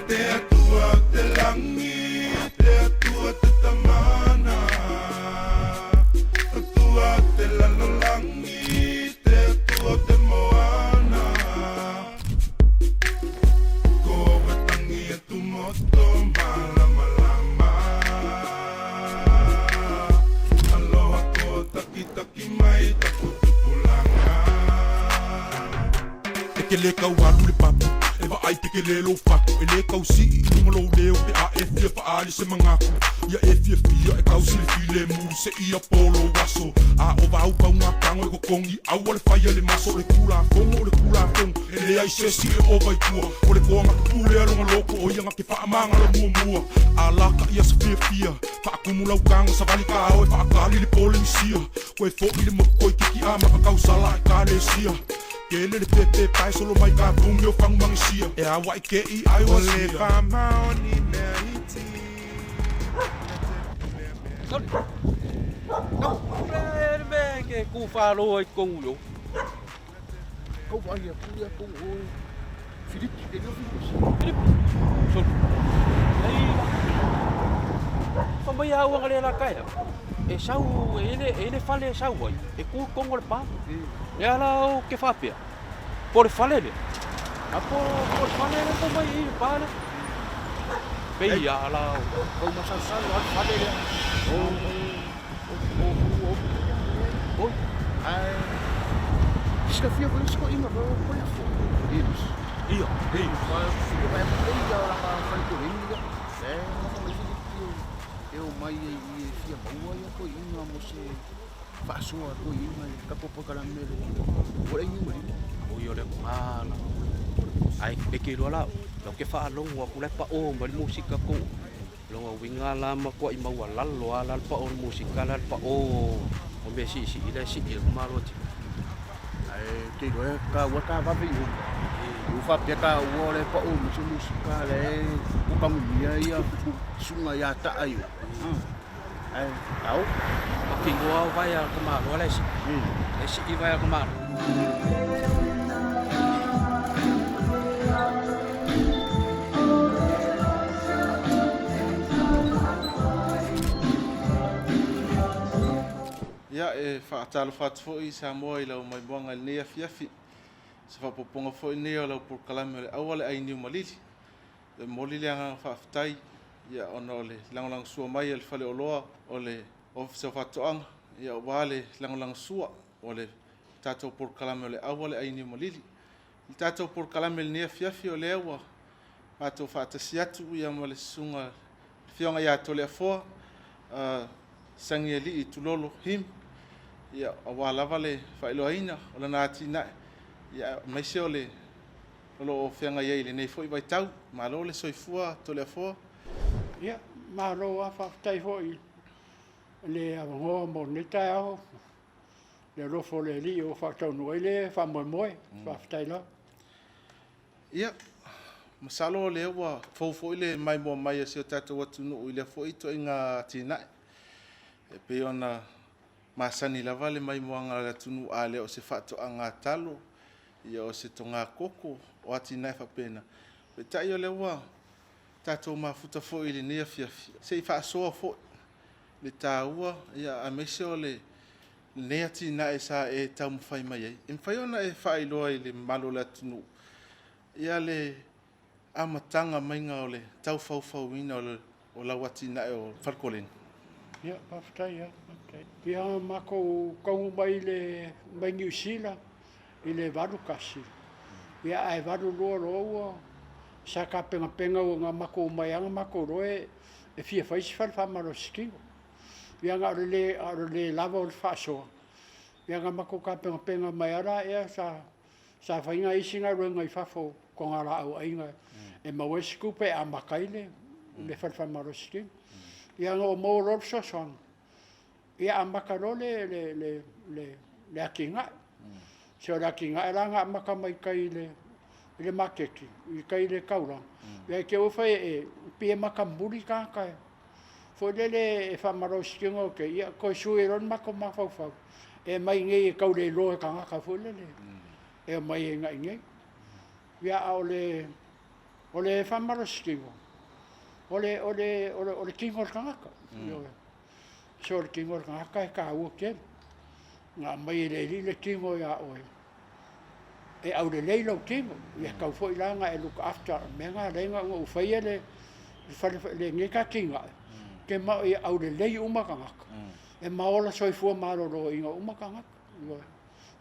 Te Atua o te langi, te Atua te Tamana, Atua o te lalolagi, te Atua o te moana. Ko au e tangi e Tumoto malamalama. Aloha ko takitaki mai taku tupulaga. E ke lē kau alu le papu E vaai pe kele lou fatu E lē kau sii i luga lou leo Pe a e fia faaali se magaku Ia e fiafia e kau silifile Muli se ia po lou aso A o vau pau ngā tago e kokogi Aua le faia le maso O le Tulafono o le Tulafono E leai se isi e ova i tua O le toa ga ke pule a lona loko O ia ga ke faamagalo muamua Alakaʻi aso fiafia Faatumu lau taga savali taeao E faakali le Polenisia Koe foʻi le moku koikiki A maka tausala Ekalesia Kele le pepe pae solo mai ka vumi o Fagumagesia E awaʻi ke i ai O le faamaoni mea iti Ke ku whāroa i kongu yo. Kau whai a pui a kou oe. Filipi, e leo Filipi. Filipi. So, ei, fa mai au anga le la kai. E sau, e le, e le fale e sau ai. E ku kongo le pa. E ala o ke whapea. Po le fale le. A po, po le fale le po mai i le pa le. Pei ala o. Kau masalsal o fale le. O, o, o, o, o. Oi. Ae, silafia foi isi toeaina foi o Toleafoa, James. Ia, hei. Filipi mai nei ia o lana fale koleni ia. E nofo mai Filipi e o mai ai i e fia maua ia toeaina mo se faasoa toeaina i le tatou polokalame le o le ai niu malili. O ia o le ngala. Ai e ke loa la, lau ke whaalongo aku lai pa o ma le musika ko. Longa winga la ma kua i maua lalo a la le pa o le musika la le pa o o me si si ila si i malo ti. Ae te iloa e taua ta vave i o. I faapea taua o le pa o mo se musika le o kamumia ia susuga ia taa i o. Ae ao. O ki ngoa o vai a ka malo la si. E si i vai a ka malo. Ia, e faatalofa atu foi Samoa i lau maimoaga i lenei afiafi. Se faaopoopoga foi lenei o lau polokalame o le Aua le Ai Niu Malili. E momoli le agaga faafetai ia ona o le lagolagosua mai a le Faleoloa o le Ofisa o Faatoaga ia aua le lagolagosua o le tatou polokalame o le Aua le Ai Niu Malili. I le tatou polokalame i lenei afiafi o lea ua matou faatasi atu ia ma le susuga le Afioga ia Toleafoa Sagialii Tulolo Him ia aua lava le faailoaina o lana atinae ia aemaise o le o lo o feagai ai i lenei foi vaitau. Malo le soifua Toleafoa. Ia, malo lava, faafetai foi i le avanoa mo lenei taeao, le alofa o le Alii ua faataunuu ai le faamoemoe. Faafetai lava. Ia, masalo o lea ua fou foi le maimoa mai a si o tatou atunuu i lea foi ituaiga atinae. E pei ona masani lava le maimoaga a le atunuu a le o se faatoaga talo, ia o se toga koko, o atinae faapena. Peitai o lea ua tatou mafuta foi i lenei afiafi, se i faasoa foi le taua aemaise o lenei atinae sa e taumafai mai ai. E mafai ona e faailoa i le mamalu o le atunuu ia le amataga maiga o le taufaufauina o lau atinae o falekoleni? Ia, faafetai lava, faafetai. Ia, matou taunuu mai le mai Niu Sila i le 81, ia ae 82 loa ua sa tapenapena ua na matou omai lava na matou iloa e fia fai se fale faamalositino. Ia na o le le, a o le le lava o le faasoa, ia na matou tapenapena mai lava laia sa sa fai nai isi galuega i fafo o togalaau aiga e maua ai se tupe e amata ai le le fale faamalositino. Ia na ou maua loa le fesoasoani, ia amata loa le le le le le atinae. Se o le atinae la na amata mai tai i le i le maketi, i tai i le taulaga, ia i te i ua fai e pei e matamuli tagata foi lele e faamalositino atu ai, ia toe sui ai loa le matou mafaufau, e aumai i inei e tau le iloa e tagata foi lele e omai agai i inei. Ia a o le O le faamalositino, o le, o le, o le, o le tino o le tagata. Ioe. So o le tino o le tagata e taua tele. Na aumai e le Alii le tino ia oe, e aulelei lou tino, ia tatau foi la ona e look after. O le mea lena e ala ai ona ou faia le fale, lenei atinae, ou te manao ia aulelei uma tagata, e ma ola soifua maloloina uma tagata. Ioe.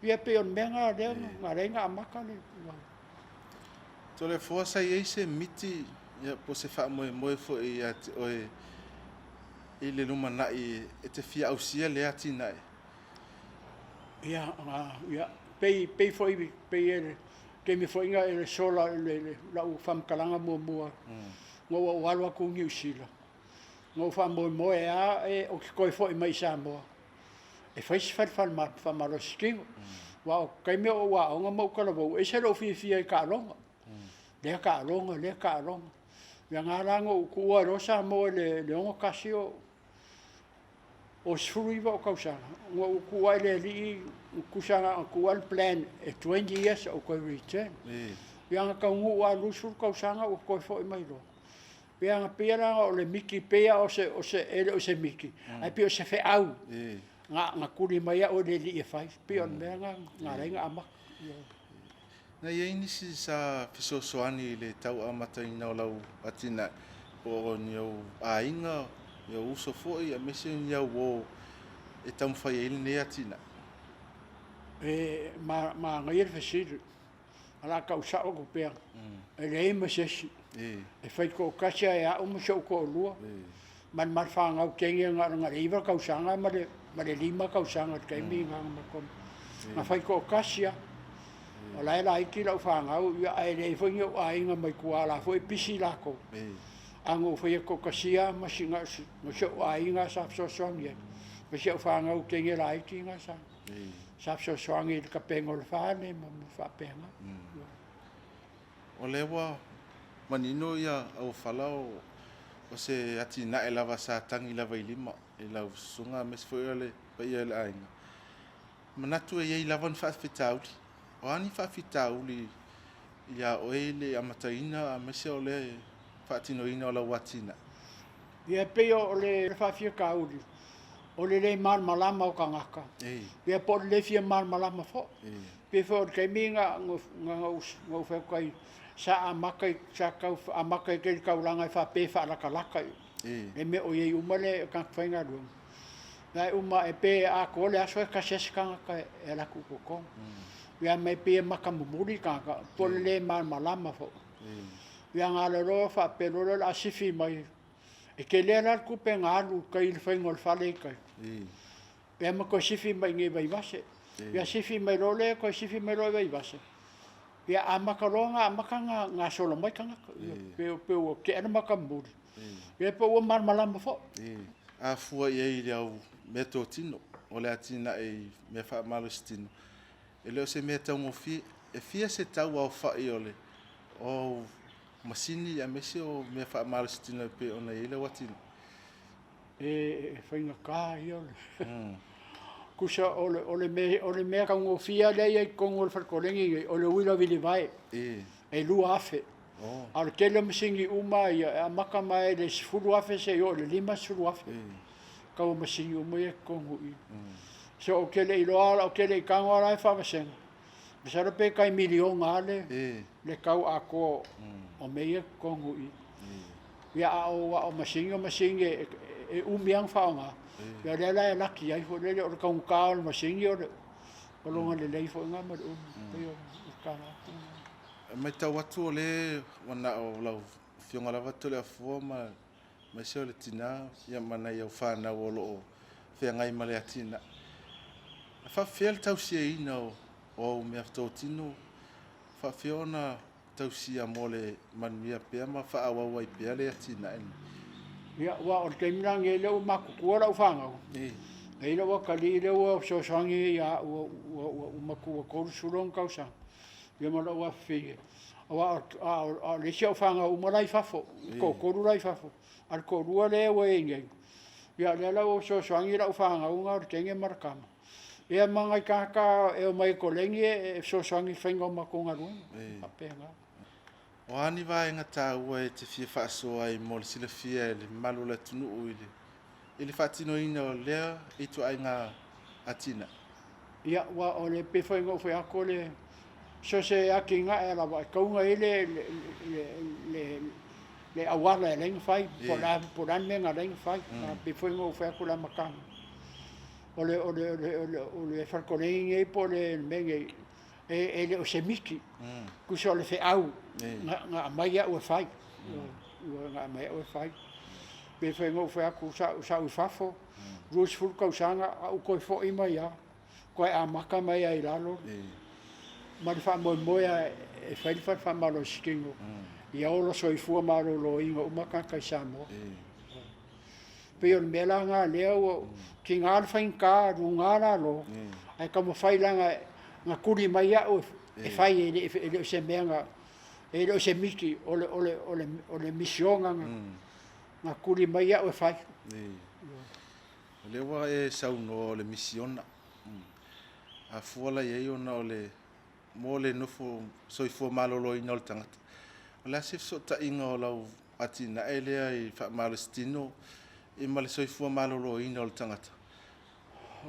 Ia pei o le mea lena lea na ala ai ona amata le. Toleafoa sa i ai se miti ia po o se faamoemoe foi ia te oe i le lumanai e te fia ausia lea atinae? Ia, ia, pei, pei foi, pei e le taimi foi na e le sola le, le, lau faamatalaga muamua, na ua ou alu atu i Niu Sila, na ou faamoemoe lava e, ou te toe foi mai i Samoa e fai se fale faamalositino. Aua o taimi a o ou aoga ma ou talavou, e ese lou fiafia i taaloga, lea taaloga, lea taaloga. Ia na ala ona ou tuua ai loa Samoa i le 61 o 19 ou tausaga, na ou tuua ai i le alii, tusa na ona tuu lava le plan e 20 years ou toe return. Ia na taunuu lava i le 20 tausaga ua toe foi mai loa. Ia na pei la o le miti pei lava o se, o se, e le o se miti, ae pei o se feau na tuli mai au e le Alii e fai. Pei o le mea lena na ala ai ona amata. Na i ai nisi sa fesoasoani i le tau amataina o lau atinae, po o ni ou aiga, ni ou uso foi, aemaise ni au uo e taumafai ai lenei atinae? E manaia le fesili. O le a tau sao atu pea, e leai ma se isi e fai toatasi lava e au ma si ou toalua, ma le ma fanau teine na o le 9 tausaga ma le 5 tausaga i le taimi lena na matou na fai toatasi lava. O la e laiti lau fanau, ae leai foi ni ou aiga mai tua, o la foi e pisi latou. Ae na ou faia toatasia lava ma si ou aiga sa fesoasoani ai, ma si au fanau teine laiti na sa Sa fesoasoani i le tapena o le fale ma mea faapena. O lea ua manino ia auofala o se atinae lava sa tagi lava i lima i lau susuga aemaise foi o le paia o le aiga. Manatu e i ai lava ni faafitauli. O a ni faafitauli ia oe i le amataina aemaise o le faatinoina o lau atinae? Ia e pei o le faafitauli o le le malamalama o tagata, ia po o le le fia malamalama foi. Pei foi o le taimi na ou fai atu ai, sa amata i, sa tau amata i le taulaga e faapea e faalatalata i le mea o i ai uma le tagata faigaluega. Ae uma ae pe atoa le aso e tasi lava se tagata e alu atu i totonu. Ia ma e pei e matamumuli tagata po o le le malamalama foi. Ia ona alu loa faapea loa lea o le a sifi mai. E tele la le tupe na alu i tai i le faiga o le fale i tai. Ia ma toe sifi mai i inei i Vaivase. Ia sifi mai loa lea toe sifi mai loa i Vaivase. Ia amata loa ona amata ona gasolo mai tagata. Ia pei ua tea le mata momoli. Ia pe ua malamalama foi. A fua i ai i le au meatotino o le atinae i mea faamalositino, e le o se mea taugofie. E fia se tau aofai o le o masini aemaise o mea faamalositino e pei ona i ai lau atinae? E faigata ia o le tusa o le, o le mea, o le mea taugofie lava lea e i ai i totonu o le fale koleni nei, o le uila vilivae, e 2,000. A o le tele o masini uma ia, e amata mai i le 10,000 seia oo i le 50,000 tau o masini uma ia i totonu i i. So ou te le iloa, ou te le i tago lava la e faavasega, masalo pe tai miliona lava le le tau atoa o mea ia i totonu i i. Ia a o, a o masini o masini e, e umi lava ona faaaoga. Ia o lea la e laki ai foi lele, o le taugata o le masini o le, o lona lelei foi lena ma le umi. Pei o le tala atu lena. E matau atu o lea ua na o lau Afioga lava Toleafoa ma aemaise o le tina ia ma nai au fanau o lo o feagai ma le atinae. E faapefea le tausiaina o au meatotino? Faapefea ona tausia mo le manuia pea ma faaauau ai pea le atinae lenei? Ia, aua o le taimi la lenei lea ua matutua lau fanau, e i ai lou atalii lea ua fesoasoani ia au ua matua 30 ona tausaga, ia ma lou afafine. Aua o le isi au fanau uma la e i fafo, e toatolu la e i fafo, a o le toalua lea ua i ai nei, ia o lea la ua fesoasoani lau fanau na o le teine ma le tama. Ia ma nai tagata e omai e koleni e fesoasoani i le faiga o matou galuega, e faapena. O a ni vaega taua e te fia faasoa ai mo le silafia e le mamalu o le atunuu i le i le faatinoina o lea ituaiga atinae? Ia, aua o le pei foi ona ou fai atu o le so o se atinae lava e tatau ona i ai le le le auala e ala ai ona fai, po o le a po o le a le mea na ala ai ona fai. E pei foi ona ou fai atu i le amataga, o le o le o le fale koleni lenei po o le mea lenei, e le o se miti, tusa o le feau na aumai au e fai, na aumai au e fai. Pei foi ona ou fai atu sa ou i fafo 20 tausaga ae ou toe foi mai lava, toe amata mai lava i lalo ma le faamoemoe lava e fai le fale faamalositino ia ola soifua maloloina uma tagata i Samoa. Pei o le mea la lena lea ua tiga le faigata luga lalo ae taumafai leaga na tuli mai au e fai e le o se mea na, e le o se miti o le misiona na tuli mai au e fai. O lea ua e saunoa o le misiona. A fua la i ai ona o le mo le nofo soifua maloloina o le tagata, o le a se fesootaiga o lau atinae lea i faamalositino ma le soifua maloloina o le tagata?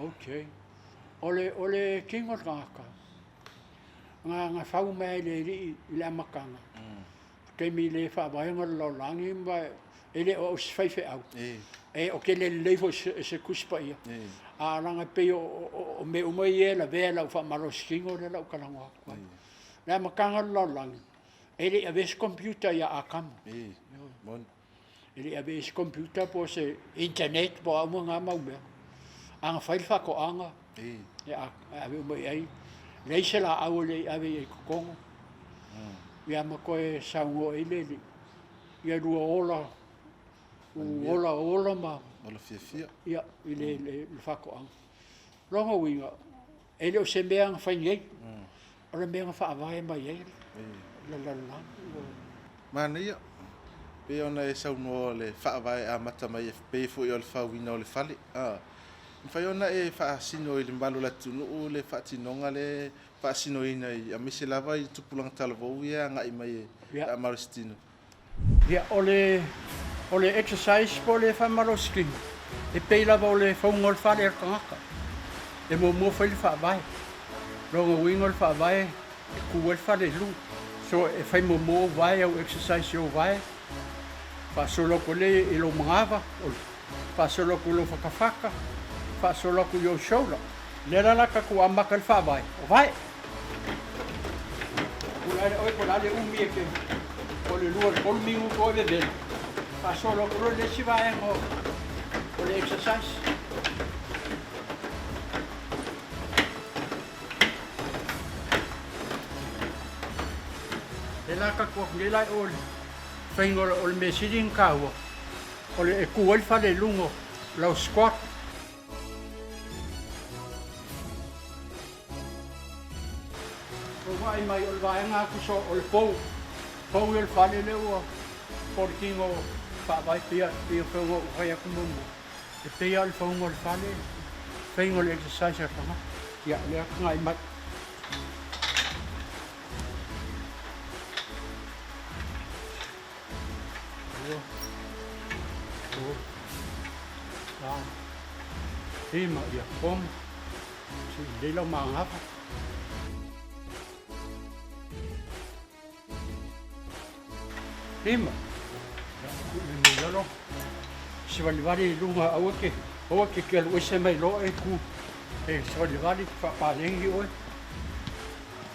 Ok. O le, o le tino o le tagata, na, na fau mai lava e le Alii i le amataga, taimi le faavaega o le lalolagi ma e le o au se faifeau, e, ou te le lelei foi i se Tusi Paia, a leaga e pei o mea uma ia e lavea i lau faamalositino lea o le a ou talanoa atu ai. Le amataga o le lalolagi, e le i avea se computer ia Atamu. E le i avea se computer po o se internet po o a uma na mau mea. A na fai le faatoaga, e ave uma i ai. Leai se laau e le i ave i ai i totonu. Ia ma toe saunoa i ai le alii, ia lua ola, ola ola ma ola fiafia. Ia, i le, le, le faatoaga. Lona uiga, e le o se mea na fai nei, o le mea na faavae mai ai le lalolagi. Manaia, pei ona e saunoa o le faavae amata mai e pei foi o le fauina o le fale. A mafai ona e faasino i le mamalu o le atunuu le faatinoga lea e faasinoina i aemaise lava i tupulaga talavou ia e agai mai e faamalositino. Ia, o le, o le exercise po o le faamalositino, e pei lava o le fauga o le fale a le tagata. E muamua fai le faavae. Lona uiga o le faavae e tu ai le fale i luga. So, e fai muamua ou vae, au exercise i ou vae, faasolo atu ai lea i lou manava, faasolo atu i lou fatafata, faasolo atu i ou shoulder. Lea la la tatou amata ai le faavae, o vae. Pule ai oe po o le a le umi e te, po o le lua i le tolu minuto oe vevela, faasolo atu loa i le isi vaega o le exercise. Lea la tatou atu nei la i o i le faiga o le mea sili ona taua, o le e tu ai le fale i luga o lau squat. Ua vaai mai o le vaega atu so o le pou, pou ia o le fale lea ua po le tino faavae pei pei o fai ou fai atu muamua. E pei lava o le fauga o le fale, faiga o le exercise a le tagata. Ia, lea tagai mai. Lua, tolu, fa, lima, ia, koma. Sii lelei lau magava. Lima. Ia, tuu mai i lalo. Savalivali i luga, aua ke, aua ke te alu ese mai loa e tu. E savalivali, faapaleni oe.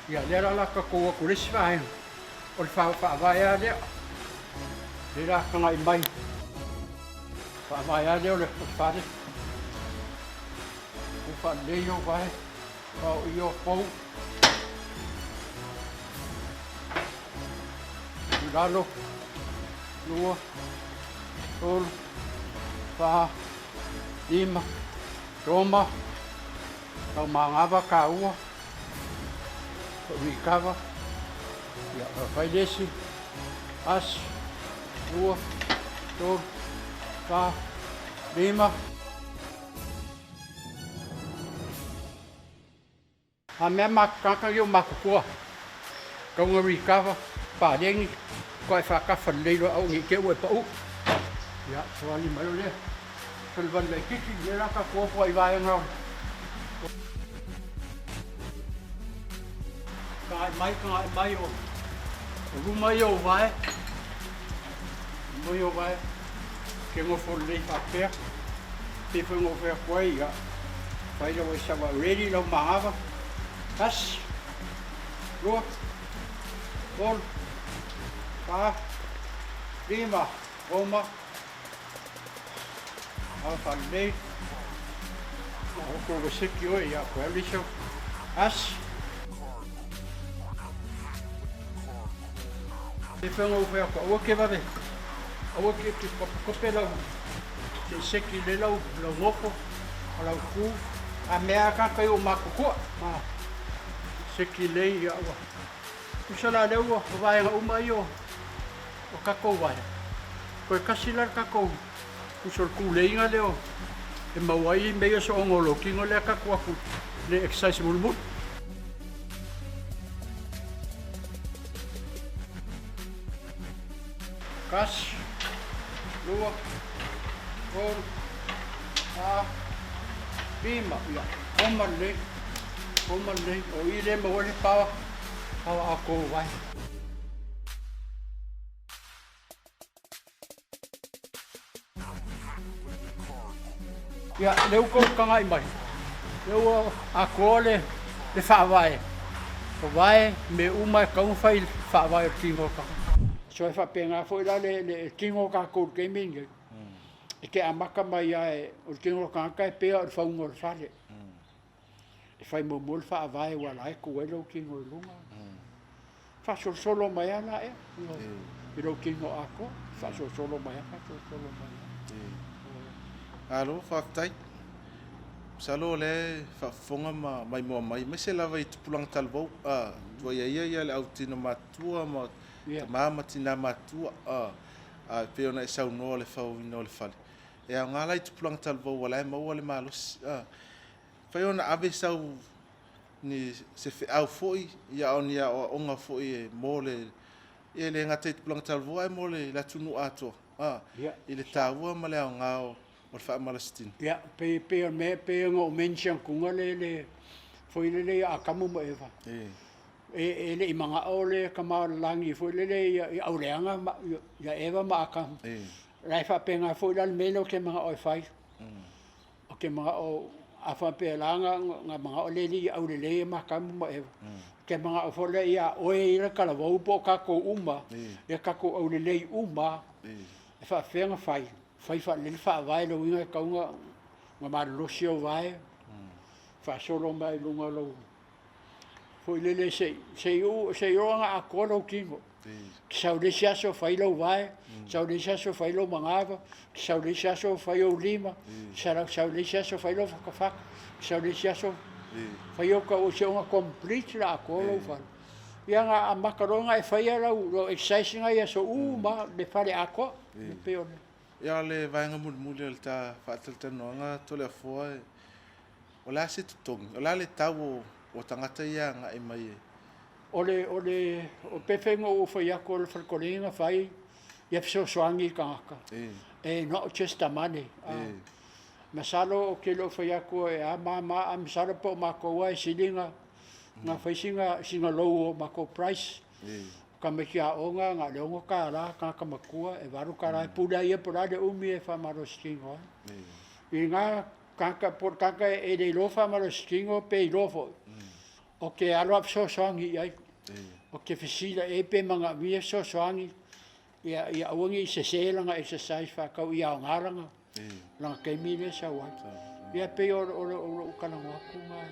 Ia, lea la la tatou o atu i le isi vaega. O le faavae lava lea. Lea la tagai mai. Faavae lava lea o le fale. Ua faalelei ou vae, faaoia o pou. I lalo, lua, tolu, fa, lima, toma, lau magava taua, uikava, ia, fai le isi, tasi, lua, tolu, fa, lima. A mea ma tagata ia o matutua, tau na recover, paleni. Faatoa e faatafa lelei loa aua ne i te i ua e pau. Ia, savali mai loa lea, salivali laitiiti, lea la tatou o atu ai i vaega o le Tagai mai, tagai mai o luma ia o vae, luma ia o vae, ke nofo lelei faapea, pei foi ona ou fai atu ai, ia, fai lau aisa ua ready lau manava, tasi, lua, tolu, fa, lima, oma, ao faalelei, ua seki oe, ia, koe alu isi au, tasi. E whai ngau whai atu, aua ke vave, aua ke ke kope lau, se seki le lau, lau nofo, o lau ku, a mea ka kai o makukua, ma seki lei ia ua. Tusa la lea ua vaega uma ia o, o kakou vaea. Koe kasi la le kakou tusa o le kuleiga lea o e maua ai mea ia soonga o lou kino lea kakou aku le exercise mulimuli. Tasi, lua, tolu, fa, lima, ia, oma lelei, oma lelei, o i lea e maua ai le power, power atoa o vae. Ia, lea ua tou tagai mai, lea ua atoa le, le faavae, o vae, mea uma e tatau ona fai i le faavae o le tino o le tagata. So e faapena foi la le, le tino o tatou i le taimi lenei, e te amata mai lava e, o le tino o le tagata e pei lava o le fauga o le fale. E fai muamua le faavae aua o la e tu ai lou tino i luga. Faasolosolo mai lava la ea i lou tino atoa. Faasolosolo mai lava, faasolosolo mai lava. Malo faafetai. Masalo o lea e faafofoga ma maimoa mai, aemaise lava i tupulaga talavou, tuaia ia ia le au tino matutua ma tama ma tina matutua, e pei ona e saunoa o le fauina o le fale. E aoga la i tupulaga talavou ua la e maua le malosi. Mafai ona ave sau ni se feau foi ia o ni aoaoga foi e mo le e le gata i tupulaga talavou ae mo le atunuu atoa i le taua ma le aoga o le faamalositino. Ia, pei pei o le mea pei ona ou mention atuga le le foi lele ia Atamu ma Eva. E le i manao le Tama o le lagi foi lele ia auleaga ia Eva ma Atamu. La e faapena foi la le mea lea ou te manao e fai. Ou te manao, a faapea la na manao le Alii ia aulelei ma Atamu ma Eva, ou te manao foi lea ia oe ia le talavou po o tatou uma, ia tatou aulelei uma, e faapefea ona fai, fai faalelei le faavae, lona uiga e tatau ona malolosi ou vae, faasolo mai i luga o lou foi lele se i oo ina atoa lou tino. E te sau i le isi aso fai lou vae, sau i le isi aso fai lou manava, sau i le isi aso fai ou lima, sau i le isi aso fai lou fatafata, sau i le isi aso fai ou tau seia complete le atoa lou fale. Ia na amata loa ona e faia lau exercise na i aso uma lava, le fale atoa. E pei o le... Ia o le vaega mulimuli o le ta faatalatalanoaga Toleafoa, o le a se totogi, o le a le tau o tagata ia e agai mai e... O le, o le, o pefega na ou fai atu o le fale na fai ia fesoasoani i tagata. E not just the money. Masalo ou te le o fai atu e a ma ma, ae masalo po o matou lava e sili ona fai sina, sina low o matou price. O tamaiti aoga na o le $6, tagata matua e $8, e pule lava ia po o le a le umi e faamalositino ai. I lena tagata po o le tagata e le iloa faamalositino pe iloa foi, Ou te alu lava fesoasoani i ai. Ou te fesili i ai pe manaomia fesoasoani ia aua ne i sese lana exercise faatau ia aoga lana lana taimi lea e sau ai. Ia pei o lou talanoa atu lena.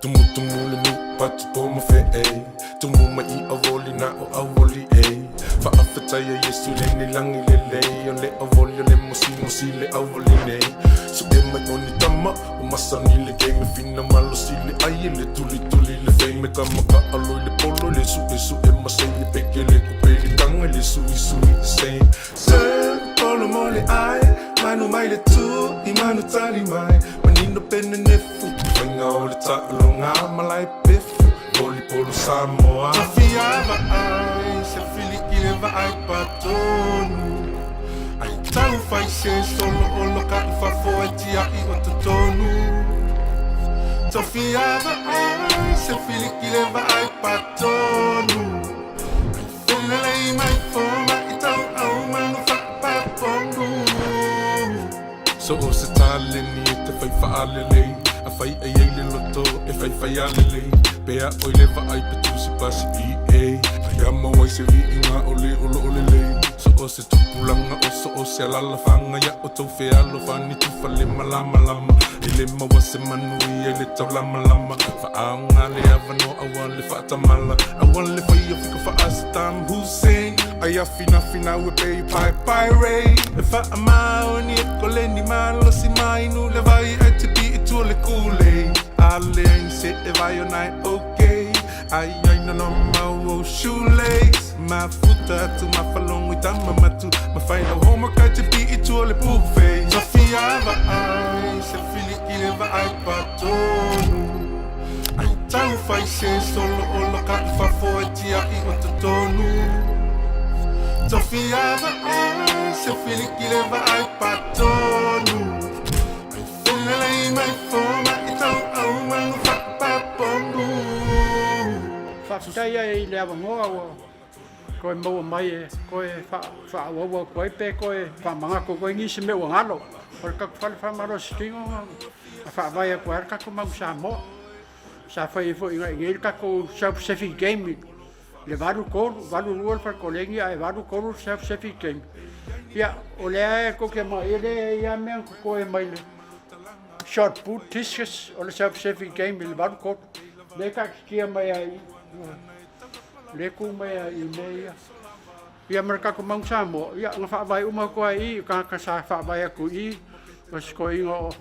Tumutumu le nu patu po ma fe'e Tumu mai i awoli na o awoli e Faafetai a Iesu le nei lagi lelei O le awoli o le mosi mosi le awoli nei Su'e mai o ni tama o masani le game E fina malosi le ai e le tuli tuli le fame E ka maka alo i le polo i le su'e su'e ma sei E peke le kupe i le taga i le sui sui the same Same. olo mo le ai Manu mai le tu i manu tali mai Manino pene nefu Faiga o le taaloga malae pefu Volipolo Samoa Tafia vaai se fili i le vaai patonu Ai tau fai se solo o loka i fafo e tia'i o totonu Tofia vaai se fili i le vaai patonu Ai felelei mai foma i tau au manu faapaponu So o se taleni e te fai faalelei A fai e iai le loto e fai fai alelei Pe a oi le vaai pe tusi pasi PA Ai a mau ai se viiga o le o loo lelei So o se tupulaga o so o se alalafaga Ia outou fealofani tufa le malamalama E le maua se manuia i le taulamalama Faaaoga le avanoa aua le faatamala Aua le faia fika faa-Saddam Hussein Ai a finafinau e pei paepae ray E faamaoni e koleni malosi mainu le vai ai te pi i tua le Kool-Aid A leai ni se e vai ona e okay Ai ai no no mau o shoelace Mafuta atu mafalongo i tama matu Ma fai lau homework ai te pi i tua le buffet Tofia vaai se fili i le vaai patonu Ai tau fai se solo o loka i fafo e tia'i o totonu Tofia vaai se fili i le vaai patonu Ai felelei mai foma i tau au manu faapaponu. Faafetai ai i le avanoa ua toe maua mai e toe faaauau atu ai pe toe faamanatu atu ai nisi mea ua galo. O le tatou fale faamalositino na faavae atu ai le tatou Manu Samoa. Sa fai ai foi i inei le tatou South Pacific Game i le 83, 82 le fale koleni ae 83 le South Pacific Game. Ia, o lea e tou te manaia le i ai lava mea na totoe mai le shot put, discus o le South Pacific Game i le 83. Lea e taatitia mai ai i i, lea e tu mai ai i mea ia. Ia ma le tatou Manu Samoa, ia na faavae uma atu lava i i tagata sa faavae atu i i, o se toeaina o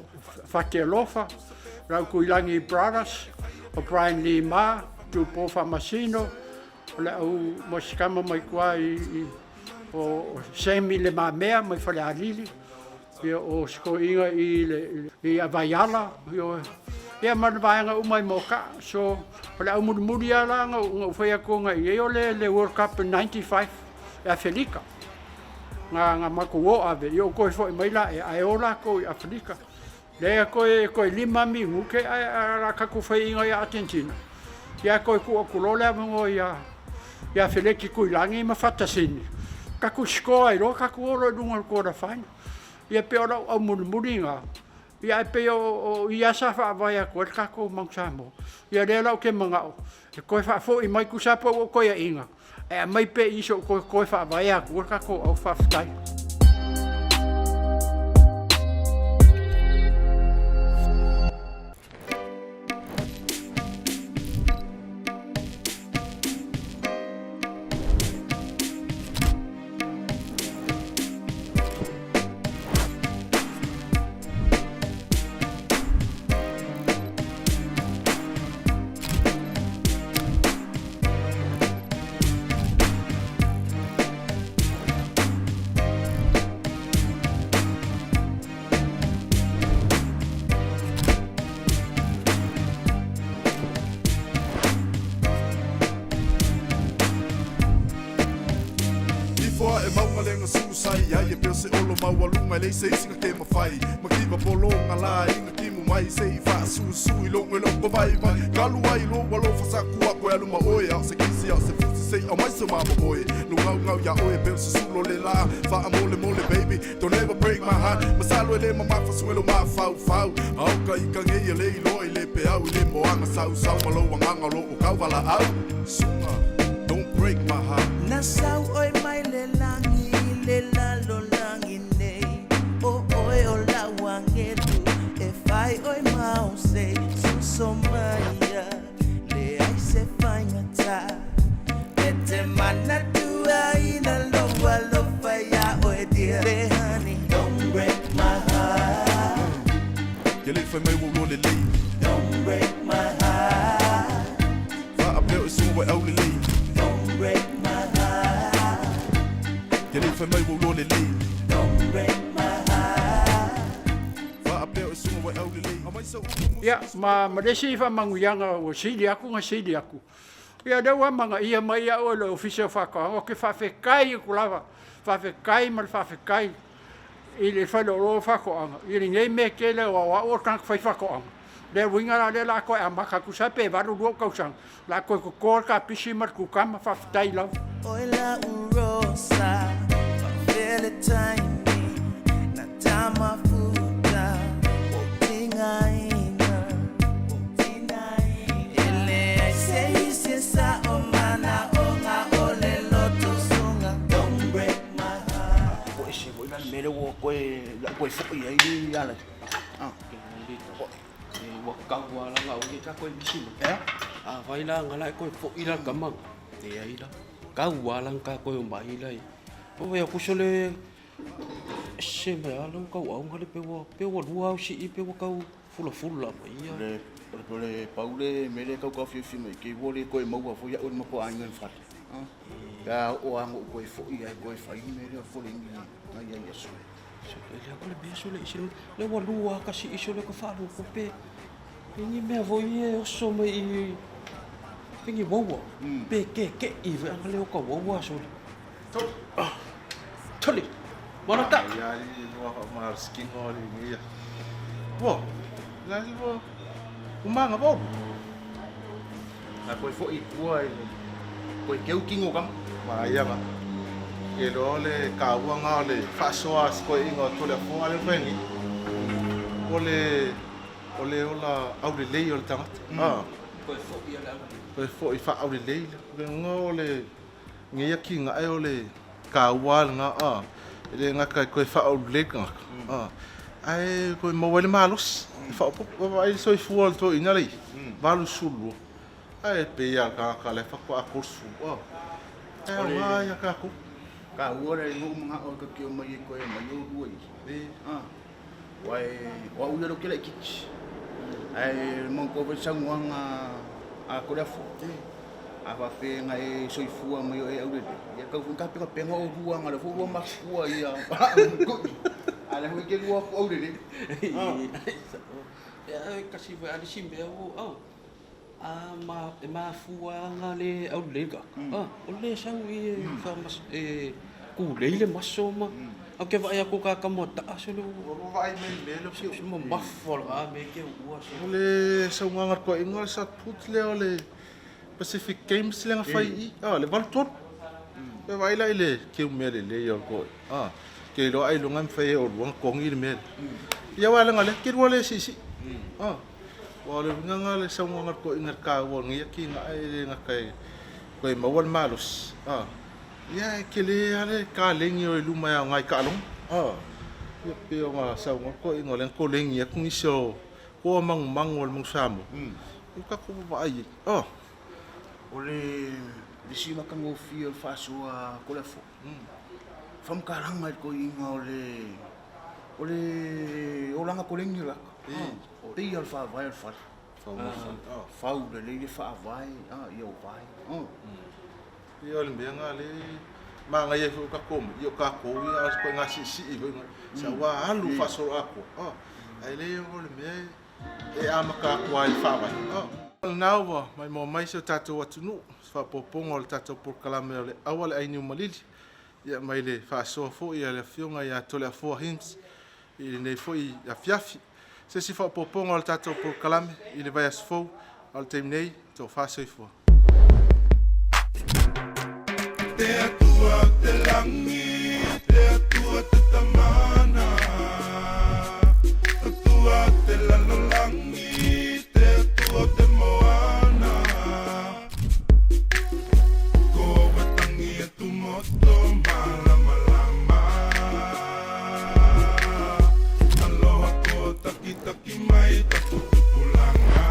Fatialofa, Rautuilagi Brothers, o Brian Lee Ma, Tupo Faamasino, o le au moesikama mai tua i, i o Sammy Le Mamea mai Falealili, ia o se toeaina i le i Avaiala, ia, ia ma le vaega uma i Moka'a. So, o le au mulimuli lava la na ou fai atu agai i ai o le, le World Cup in 95 i Afelika. Na, na matou o ave, ia ou toe foi mai laia, ae o latou i Afelika. Lea toe, toe 5 minute ae o le a tatou faiaina ia Argentina. Ia toe tuu atu loa le avanoa ia, ia Feleti Tuilagi ma Fatasini. Tatou score ai loa tatou o loa i luga o le quarter final. Ia pei o lau au mulimuli lena. Ia ae pei o i lava sa faavae atu ai le tatou Manu Samoa. Ia lea la ou te manao e toe faafoi mai tusa lava pe ua ou toeaiina, ae aumai pea i i se i ou toe faavae atu le tatou au. Faafetai. Ifo ae mauga le gasu sa i ai e peo se olo maualuga e leai se isi na ke mawhai. Makiva polo nga la inga kimu mai se i faasusu i logo e loko vaivai. Kalu ai lo alofa sa kua koe alu ma oe a o se kisi a o se fusi se i aumai se mamomoe. Lo ngaungau ia oe peo se sulo le la faamolemole baby don't ever break my heart. Masalo e le mamafa suelo mafaufau. Ao ka ika ngei e le iloa i le peau i le moana sausau ma lou agaga o lo o kauvalaau. Suga don't break my heart. Na sau oe mai le lagi le lalolagi nei O oe o lau agelu e fai oe ma o se Suso mai ia leai se faigata E te manatu ai na lou alofa iā oe dear Le honey don't break my heart. Ia le fai mai ua ou iloa lelei. Don't break my heart. Faapea o e suga ua e aulelei. Don't break my heart. Ia le fai mai ua ou iloa lelei. Don't Ia, ma ma le isi faamanuiaga ua sili atu na sili atu, ia lea ua amanaia mai au e le Ofisa o Faatoaga, ou te faafetai atu lava, faafetai ma le faafetai i le Faleoloa o Faatoaga i lenei mea tele aua o au o le tagata faifaatoaga. O le uiga la lea o le a toe amata atu, tusa pe 82 ou tausaga, o le a toe toto le kapisi ma le kukama, faafetai lava. Oi lau Rosa, Fafeletaini, na tamafuta, ua tigaina, ua tigaina. E leai se isi e sao manaoga o le loto suga. Don't break my heart. Ua ese foi la le mea lea ua toe, la toe foi ai le ala. Ah. Ua kau lava la au ia ka koe misi mai. Ea? Afai la nga la e koe fo'i la le tama, leai la. Kau lava la ka koe omai la i. O vea kuso le ese mai lava lau tauau le pe ua pe ua lua au sii pe ua tau fulafula mai ia. Le o le pau le mea lea e tau taofiofia mai ke ua le toe maua foi au e le matou aiga i le fale. Pe a oo lava ina ou toe foi ai toe fai le mea lea o le foleni na i ai aso. E le o le mea sole i sile le ua lua ka sii sole ka faalogo pe pe ni mea foi e oso mai i pe ni waua pe keke'i foi anga le o ka waua sole. Toli. Manata. Ia ali lua faamalosikino ali ia. Ua, la ua umaga vau. A koe foi i tua i le koe keu tino kama. Manaia ga. Ke iloa o le taua ga o le faasoa a si toeaiina o Toleafoa lea na fai nei. O le o le ola aulelei o le tagata. Ah. Toe foi a le aulelei. Toe foi faaaulelei le. O le uiga o le nei atinae o le taua lena a e le gata e toe faaulelei le tagata a ae toe maua ai le malosi e faaopoopo. Vaavaai le soifua o le toeaina lea 82 ae pei lava o le tagata lea faatoa 30 a e aoga ia tatou. Taua le nuu manao e ta te omai ai toe aumai oulua i a aua o au ia lea ou te laitiiti ae manatua foi le saunoaga a Toleafoa a faapea na e soifua mai o e aulelei ia tau foi ina tapenapena oulua leaga o lea foi ua mafua ia a o lea foi e te lua atu aulelei. Ia e tasi foi a le isi mea ua A ma, e mafua aga le aulelei le tagata, a, o le sau i e faamas, e kulei le maso ma, a ou te vaai atu ka tama taa solo Ua vaai mai i le mea lea o se mamafa o le mea ke uua O le saunoaga a le toeaina o le shot put lea o le Pacific Games lea na fai i i, a, le 83. Toe vaai la i le keu mea lelei o le toeaina, a, ke iloa ailoga e mafai e oulua ona togi le mea lea. Ia aua leaga o lea e te lua le siisii, a. Aua o le uiga lena o le saunoaga a le toeaina i le taua o lenei atinae e le gata e toe maua le malosi, a, ia e tele lava le kaleni o i luma e aoga i taaloga, a. Ia pei ona saunoa le toeaina o lea na koleni atu nisi o toa manumanu o le manu Samoa, ia tatou vaavaai i ai, a. O le isi matagofie o le faasoa a Toleafoa, faamatalaga i le toeaina o le o le olaga koleni o le ata. Pei lava o le faavae o le fale. Fau lelei le faavae, ia o vae. Ia o le mea lena lea e manaia ai foi o tatou mea, ia o tatou ia a o se ituaiga siisii foi lena, sa ua alu faasoloatoa, ae le o le mea e amata atu lava i le faavae. O lena ua maimoa mai si o tatou atunuu i se faaopoopoga o le tatou polokalame o le Aua le Ai Niu Malili, ia mai le faasoa foi a le Afioga ia Toleafoa Hintz i lenei foi afiafi. Se isi faaopoopoga o le tatou polokalame i le vaiaso fou, a o le taimi nei, tofa soifua. Te Atua o te lagi, te Atua te Tamana, Atua o te lalolagi, te Atua o te moana. Ko au e tangi e Tumoto malamalama. Aloha ko takitaki mai taku tupulaga.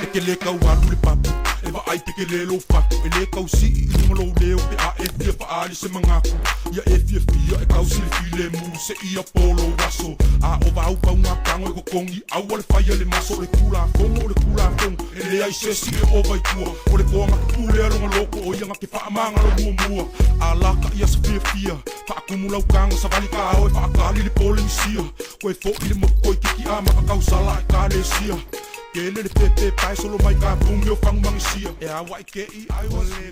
E ke lē kau alu le papu, e vaai pe kele lou fatu. E lē kau sii i luga lou leo pe a e fia faaali se magaku. Ia e fiafia e tausi le filemu seia po lou aso. A o vau pauga tago e totogi aua le faia le maso. O le Tulafono o le Tulafono e leai se isi e ova i tua. O le toaga pule a lona loto o ia na te faamagalo muamua. Alataʻi aso fiafia, faatumu lau taga savali taeao e faatali le Polenisia. Koe foʻi le moku koikiki a makakausala ekalesia. Kele le pepe pae solo mai ka pumi o fagumagisia. E auaʻi keʻi ai ua le